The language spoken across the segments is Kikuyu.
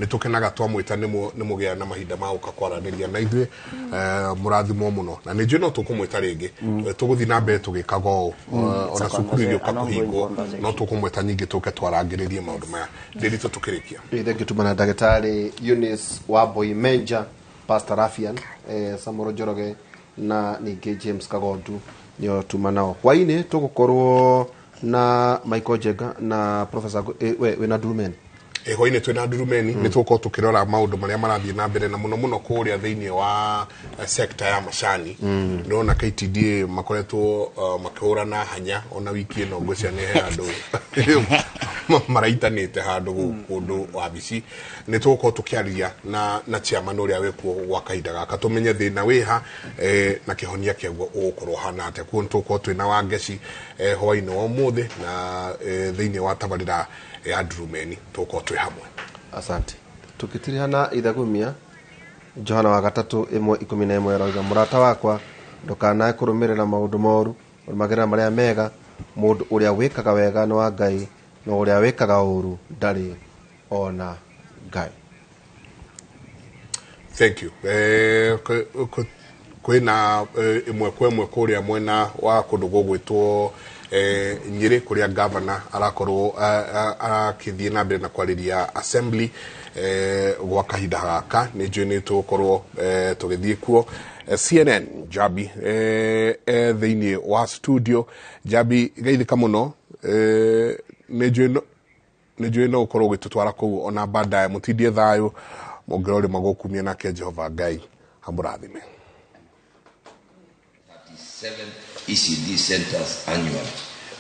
Nĩ tũkenaga twamwĩta nĩ mũgĩa na mahinda ma gũka kwaranĩria na ithuĩ. Mũrathimwo mũno na nĩ njũĩ no tũkũmwĩta rĩngĩ. Tũgũthiĩ na mbere tũgĩkaga ũũ. Ona cukuru igĩũka kũhingwo no tũkũmwĩta nyingĩ tũke twarangĩrĩrie maũndũ maya. Ndĩritũ tũkĩrĩkia. Thank you tumana Ndagĩtarĩ Eunice Wambui Menja, Pastor Rafian, Samuel Njoroge na ningĩ James Kagondu nĩo tuma nao. Hwainĩ tũgũkorwo na Michael Njenga na Professor we wĩna Ndurumeni. Hwainĩ twĩna Ndurumeni. Nĩ tũgũkorwo tũkĩrora maũndũ marĩa marathiĩ na mbere na mũno mũno kũrĩa thĩinĩ wa sector ya macani. Ndĩrona KTDA makoretwo makĩhũrana hanya ona wiki ĩno ngwĩciria nĩ he andũ maraitanĩte handũ kũndũ wabici. Nĩ tũgũkorwo tũkĩaria na chairman ũrĩa wĩkuo gwa kahinda gaka tũmenye thĩna wĩha na kĩhonia kĩaguo ũgũkorwo hana atĩa. Kuo nĩ tũgũkorwo twĩna Wangeci hwainĩ wa ũmũthĩ na thĩinĩ wa tabarĩra ya Ndurumeni tũgũkorwo twĩ hamwe. Asante. Tũkĩtirihana ithagumia Johana wa gatatũ 1:11 arauga, mũrata wakwa ndũkanae kũrũmĩrĩra maũndũ moru, rũmagĩrĩra marĩa mega. Mũndũ ũrĩa wĩkaga wega nĩ wa Ngai, na ũrĩa wĩkaga ũru ndarĩ ona Ngai. Thank you. Kwĩna ĩmwe kwa ĩmwe kũrĩa mwena wa kũndũ gũgwĩtwo Nyĩrĩ kũrĩa governor arakorwo arakĩthiĩ na mbere na kwarĩria assembly gwa kahinda gaka. Nĩ njũĩ nĩ tũgũkorwo tũgĩthiĩ kuo. CNN Jabi thĩinĩ wa studio. Jabi, geithĩka mũno. Nĩ njũĩ no ũkorwo ũgĩtũtwara kũu ona baadaye. Mũtindie thayũ mũngĩrorĩ magũkumia nake Jehova Ngai amũrathime. 7 ECD centers annually.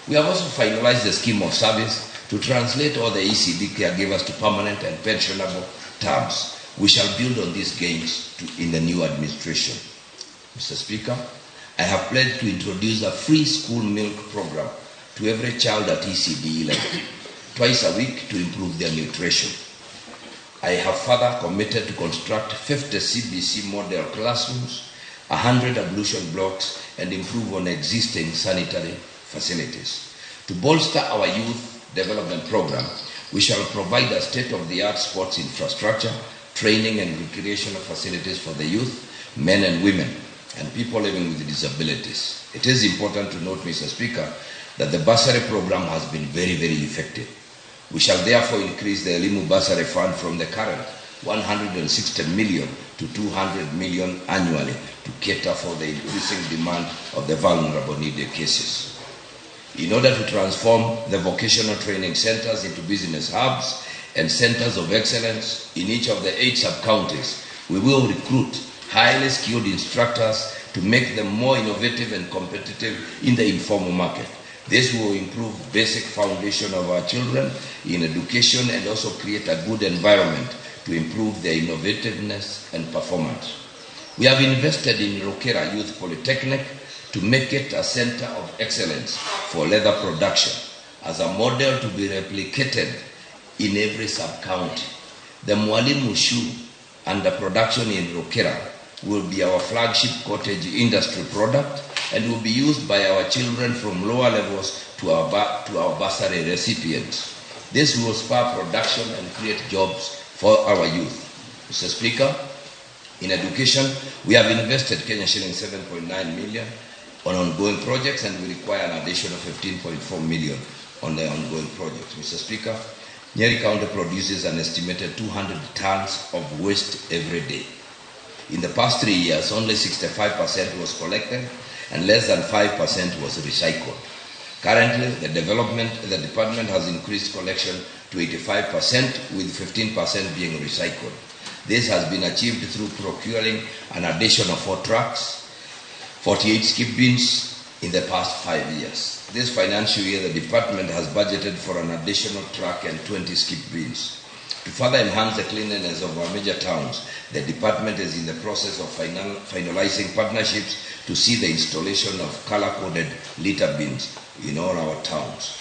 We have also finalized the scheme of service to translate all the ECD caregivers to permanent and pensionable terms. We shall build on these gains in the new administration. Mr. Speaker, I have pledged to introduce a free school milk program to every child at ECD level, twice a week to improve their nutrition. I have further committed to construct 50 CBC model classrooms, 100 ablution blocks, and improve on existing sanitary facilities. To bolster our youth development program, we shall provide a state-of-the-art sports infrastructure, training and recreational facilities for the youth, men and women, and people living with disabilities. It is important to note, Mr. Speaker, that the bursary program has been very, very effective. We shall therefore increase the Elimu Bursary Fund from the current 160 million to 200 million annually to cater for the increasing demand of the vulnerable needy cases. In order to transform the vocational training centers into business hubs and centers of excellence in each of the 8 sub-counties, we will recruit highly skilled instructors to make them more innovative and competitive in the informal market. This will improve basic foundation of our children in education and also create a good environment to improve their innovativeness and performance. We have invested in Rukira Youth Polytechnic to make it a center of excellence for leather production as a model to be replicated in every sub-county. The Mwalimu shoe and the production in Rukira will be our flagship cottage industry product and will be used by our children from lower levels to our bursary recipients. This will spur production and create jobs for our youth. Mr. Speaker, in education, we have invested Kenya shilling 7.9 million on ongoing projects, and we require an additional 15.4 million on the ongoing projects. Mr. Speaker, Nyeri County produces an estimated 200 tons of waste every day. In the past 3 years, only 65% was collected and less than 5% was recycled. Currently, the department has increased collection to 85%, with 15% being recycled. This has been achieved through procuring an additional 4 trucks, 48 skip bins in the past 5 years. This financial year, the department has budgeted for an additional truck and 20 skip bins. To further enhance the cleanliness of our major towns, the department is in the process of finalizing partnerships to see the installation of color-coded litter bins in all our towns.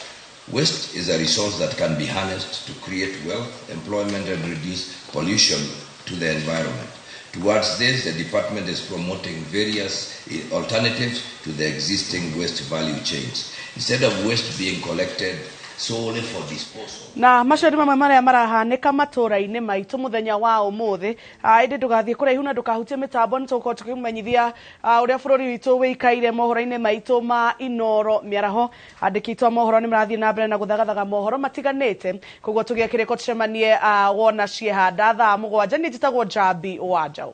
Waste is a resource that can be harnessed to create wealth, employment, and reduce pollution to the environment. Towards this, the department is promoting various alternatives to the existing waste value chains. Instead of waste being collected solely for disposal. Na macio nĩ mamwe marĩa marahanĩka matũra-inĩ maitũ mũthenya wa ũmũthĩ. Ĩndĩ ndũgathiĩ kũraihu na ndũkahutie mĩtambo, nĩ tũgũkorwo tũkĩmenyithia ũrĩa bũrũri witũ wĩikaire mohoro-inĩ maitũ ma Inoro mĩaraho. Andĩki aitũ a mohoro nĩ marathiĩ na mbere na gũthagathaga mohoro matiganĩte, koguo tũgĩe kĩrĩko tũcemanie wona ciehanda thaa 7. Niĩ njĩtagwo Njambi wa Njaũ.